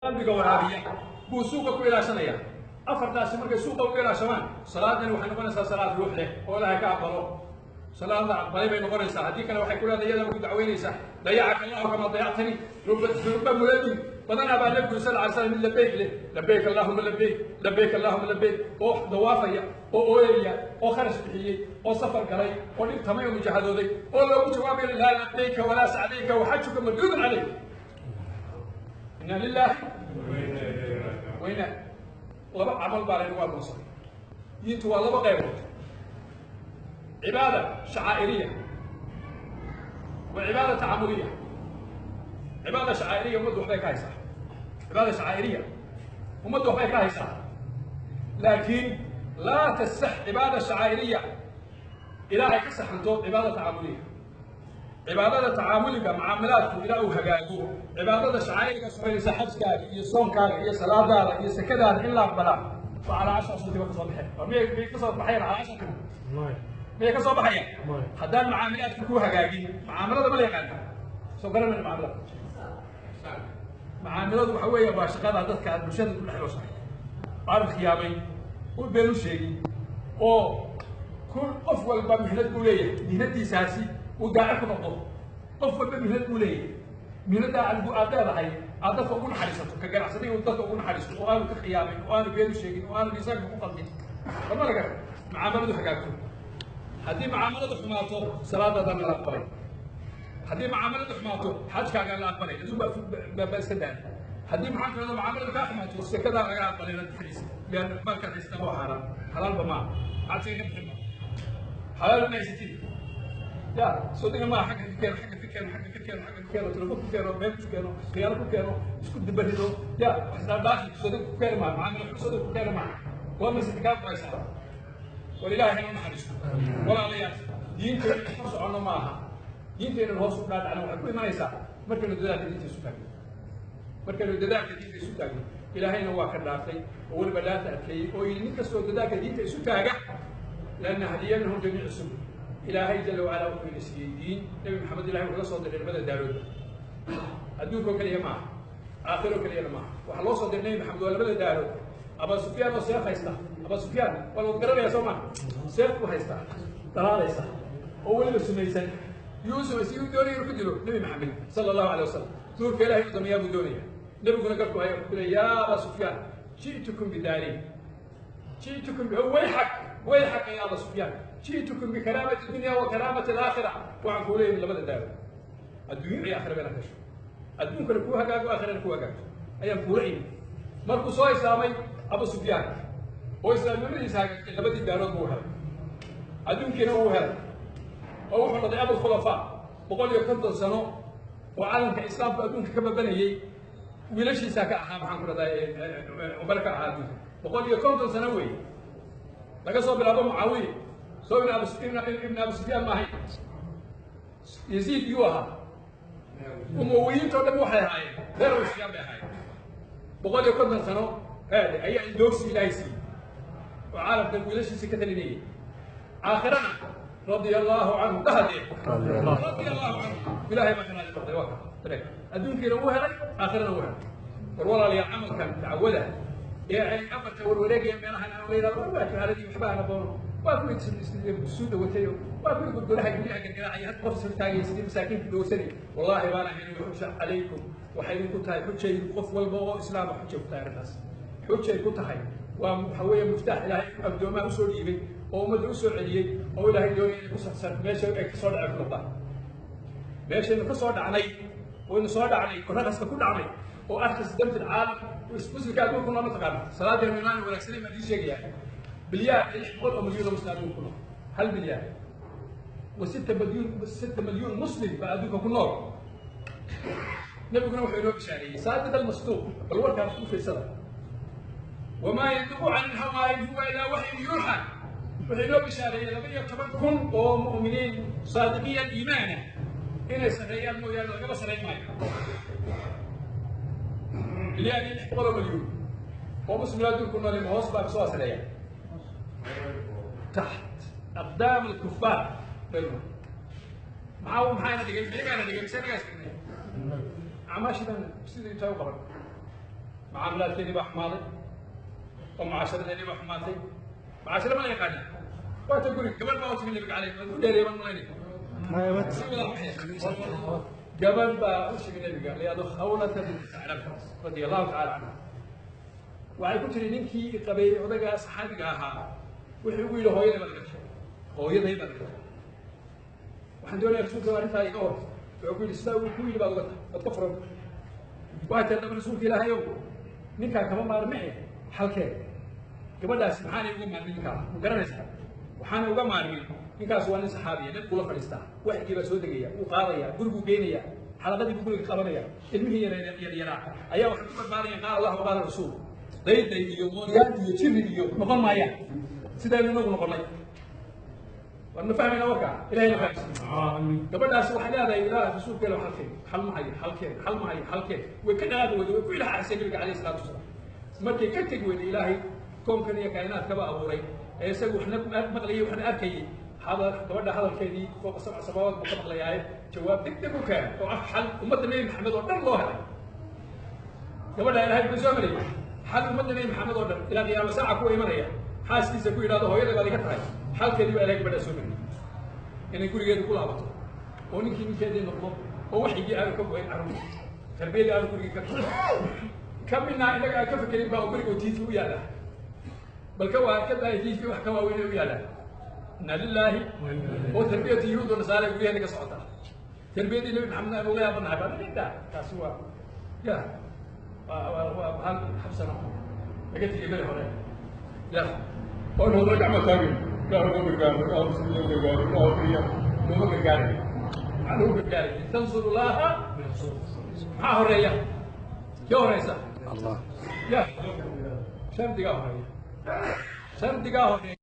Qalbiga waraabiya buu suuqa ku ilaashanayaa. Afartaasi markay suuqa u ilaashamaan, salaadani waxay noqonaysaa salaad ruux leh oo Ilaahay ka aqbalo. Salaad la aqbalay bay noqonaysaa. Haddii kale, waxay ku leedahay, iyadana ku dacweynaysaa: "Dayacaka Allahu kama dayactani." Ruba mulabin badanaa baa Nebigu sal alay slam mid labeyk leh, "Labeyk allahuma labeyk, labeyk allahuma labeyk," oo dawaafaya oo ooyaya oo kharash bixiyey oo safar galay oo dhibtamay oo mujahadooday, oo loogu jawaabayo: "Laa labeyka walaa sacdayka waxajuka marduudun calayk." Inna lillahi wayna. Laba camal baa laynagu adoonsaday. Diintu waa laba qaybood: cibaada shacaa'iriya wa cibaada tacamuliya. Cibaada shacaa'iriya ummaddu waxbay ka haysaa, cibaada shacaa'iriya ummaddu waxbay ka haysaa, laakiin laa tasax cibaada shacaa'iriya ilaa ay ka saxanto cibaada tacamuliya. Cibaadada tacaamuliga, mucaamalaadku ilaa uu hagaago, cibaadada shacaa'iriga samaynaysa, xajkaaga iyo soonkaaga iyo salaadaada iyo sakadaada, in la aqbalaa waa calaa 10 suntiba kasoo baxeen. War miyay kasoo baxayaan calaa 10-tiba? Miyay ka soo baxayaan haddaan mucaamalaadka ku hagaagin? Mucaamalada ma la yaqaana? Soo garanayna mucaamalada. Mucaamaladu waxa weeye waa shaqada dadka aad bulshada ku dhex nooshahay. Aanad khiyaamay oo been u sheegin, oo kun qof walba mihnad buu leeyahay, mihnadiisaasi uu daaci ku noqdo. Qof walba mihnad buu leeyahay. Mihnaddaa adigu aad leedahay aad dadka ugu naxariisato, ka ganacsadiga uu dadka ugu naxariisto oo aanu ka khiyaamin oo aanu been u sheegin oo aanu miisaanka ku qaldin. Lama laga mucaamaladu hagaagto. Haddii mucaamaladu xumaato, salaadaadaan la aqbalay. Haddii mucaamaladu xumaato, xajkaagaan la aqbalay, adigu baa iska daaya. Haddii, maxaan ku rahda, mucaamaladu kaa xumaato, sekadaa laga aqbalay inaad bixinaysa, lianna maalkaad haystaa waa xaaraan, xalaalba maaha. Maxaad seka ka bixin? Ma xalaal ma haysatid. Ya soo diga maa, xagga ka keeno, xagga ka keeno, xagga ka keeno, xagga ka keeno, telefon ku keeno, meel ku keeno, khiyaano ku keeno, isku dibarido, ya wax isdhaafdhaafi soo dig ku keeni maa, mucaamalo xun soo dig ku keeni maa. Waa masjid kaa qoysaa. War Ilaahay hana naxariisto. Walaalayaal, diinteenna ka soconno maaha, diinteennan hoos u dhaadhacna. Waxay ku imanaysaa markaynu dadaalka diinta isu taagno, markaynu dadaalka diinta isu taagno. Ilaahayna waa ka dhaartay oo weliba dhaarta adkeeyey oo yidhi: nin kastoo dadaalka diinta isu taaga, lanahdiyannahum jamiica subul. Ilaahay jala wacala wuxuu ina siiyey diin. Nebi Maxamed Ilahay wuxuu la soo diray labada daaroodba. Adduunkoo keliya maaha, aakhiro keliyana maaha. Waxaa loo soo diray Nebi Maxamed waa labada daarood. Abaa Sufyaan oo seef haysta, Abaa Sufyaan waa la garanaya, soo maa? Seef buu haystaa dalaalaysa oo weliba sumaysan. Yuu sumaysay? Yuu doonaya inuu ku dilo Nebi Maxamed sala Allahu alay wasalam. Duurka Ilahay u damiyaa buu doonaya. Nebiguna garku haya, wuxuu ku leey: "Yaa Abaa Sufyaan, ji'tukum bidaariin, ji'tukum wayxak, wayxaka ya Abaa Sufyaan, ji'tukum bikaraamati dunya wa karaamati alaakhira." Waxaan kuu leeyahay labada daaro, adduunyo iyo aakhira bayna hesho, adduunkana kuu hagaago, aakhirana kuu hagaagto ayaan kuula imi. Markuu soo islaamay Abu Sufyaan oo islaamnimadiisa hagaagtay, labadii daarood buu helay. Adduunkiina wuu helay oo wuxuu noqday abulkhulafaa. 150 sano oo calanka islaamku adduunka ka babanayey wiilashiisaa ka ahaa, maxaan ku rahdaa, cumar ka ahaa adduunka. 150 sano weeye, laga soo bilaabo Mucaawiya. Soo ibn Abu Sufyaan ma ahayn. Yaziid yuu ahaa? Umawiyiinta o dhan waxay ahaayeen reer Abu Sufyaan bay ahaayeen. 150 sano haade ayaa indoogsi Ilaahay siiyey oo caalamkan wiilashiisa ka talinayay. Aakhirana radia Allahu canhu dhahadee, radia Allahu canhu, Ilahay baa ka raali noqday. Waa ka dareen, adduunkiina wuu helay, aakhirana wuu helay. War walaalayaal, camalkan dacwada ee ay afarta warwareegaya meelahan aan la yidhahdo, war waa juhaladii, waxba aan aqoono, waa kuwii suu dhawatayo, waa kuwii gurguraha guryaha gargaraacaya, had qof hortaagaya sidii masaakiinka dhowsanay, wallaahi baan ahayn. Xuja calaykum, waxay idinku tahay xujay. Qof walba oo islaama xujay ku tahay arrintaas, xujay ku tahay. Waa waxa weeye muftaax Ilaahay addoomaha usoo dhiibay oo ummadda usoo celiyey oo Ilaahay doonaya inay ku saxsan meesha ay kasoo dhaceen ku noqdaan. Meeshaynu ka soo dhacnay, waynu soo dhacnay oo raqaska ku dhacnay oo arkas damti caalam muslimka adduunka ku nool. Ma taqaana salaadeenu inaan wanaagsaneyn baan idiin sheegayaa. Bilyaar iyo 600 oo milyan oo muslim adduunka ku nool, hal bilyaar wa 6 milyuun, 6 milyuun muslim baa adduunka ku nool. Nabiguna wuxuu inoo bishaareeyey, saadiq almasduuq, bal warkaas u fiirsada: "Wamaa yandiqu can ilhawaa in huwa ilaa waxyin yuuxa." Wuxuu inoo bishaareeyey 12,000 oo mu'miniin saadiqiya iimaana inay sarreeyaan mooyaane lagaba sarreyn maayo. Bilyaar iyo 600 oo milyuun oo muslim adduunku nool ma hoos baa soo sarreeya? Taxt aqdaam alkufaar baynu. Maxaana dhigay? Miyagaana dhigay mise nagaas dhignay? Acmaashii baan sidii intaa u qaban. Mucaamalaadkeedii baa xumaaday oo mucaasharadeedii baa xumaatay. Mucaashara ma la yaqaanin. Waata guri gabadh baa u timi Nabiga caleyh ku dheereey baan malaynaya. Gabadh baa u timi Nabiga layado Khawlata binti Saclaba radia Allahu tacala canha. Waxay ku tiri, ninkii qabay, odagaa saxaabiga ahaa, wuxuu ugu yidhi, "Hooyaday baad iga tashay, hooyaday baad iga tashay. Waxaan doonaya Rasuulka arrintaa iga hor." Wuxuu ku yidhi, "Sidaa uu ku yidhi baad uga tahay, waad ka furan." Waxay tiri daba, "Rasuulka Ilaahayow, ninkaa kama maarme e xalkee gabadhaasi maxaanay uga maarmin ninkaa? Ma garanaysaa waxaanay uga maarmin? Ninkaas waa nin saxaabiya, nin kula fadhiistaa, waxyigii baa soo degaya, wuu qaadaya, guriguu geynaya, xalaqadii buu guriga qabanaya, ilmihii yaryaraa ayaa waxay ku barbaarayaan qaala Allah wa qaala Rasuul. Dayday iyo mooryaan iyo jiri iyo noqon maayaan sidaynu inagu noqonnay. Waan ma fahmayna warka? Ilahayna fahamsiiye. Gabadhaasi waxay leedahay, Ilaah Rasuulkeena, xalkeen, xal ma hayo, xalkeen, xal ma hayo, xalkeen." Way ka dhaqaaqi weyday, way ku ilaaxisay Nabiga calayhi salaatu wasalaam. Markay ka tegi weyday, Ilaahay koonkan iyo kaa'inaadkaba abuuray ee isagu waxna maqlayay waxna arkayay, hadal gabadha hadalkeedii fooqa sabca samaawaad buu ka maqlayaaye, jawaab deg deg u keenay oo ah xal ummadda Nebi Maxamed oo dhan loo helay. Gabadha Ilahay muxuu soo mariyey? Xal ummadda Nebi Maxamed oo dhan ilaa qiyaama saaca kuwa imanaya xaaskiisa ku yidhahdo, "Hooyada baad iga tahay," xalkeedii baa Ilahay gabadhaa soo mariyey, inay gurigeeda ku laabato oo ninkii ninkeedii noqdo oo waxyigii aanu ka goyn, carruurta tarbiyadii aanu gurigii ka ka midnaa. Innaga aan ka fekerin baa guriga oo TV u yaalla, bal ka waa ka daaya TV, wax ka waaweyn u yaalla. Inna lilaahi. Oo tarbiyatu yahuud oo nasaara guryaheena ka socota, tarbiyadii Nabi Maxamed aan uga yaabanahay baa naga. Taasi waa ya waa hal xabsano laga tegay beri hore ya oo noodla gacmo taagin. Ilaah noo gargaaro, Ilaah muslimiin noo gargaaro, Ilaah keliya nooma gargaaray. Maxaa lagu gargaaray? In tansuru llaha. Maxaa horeeya? Kee horeysa? Allah. Ya shardigaa horeeya, shardigaa horeeya.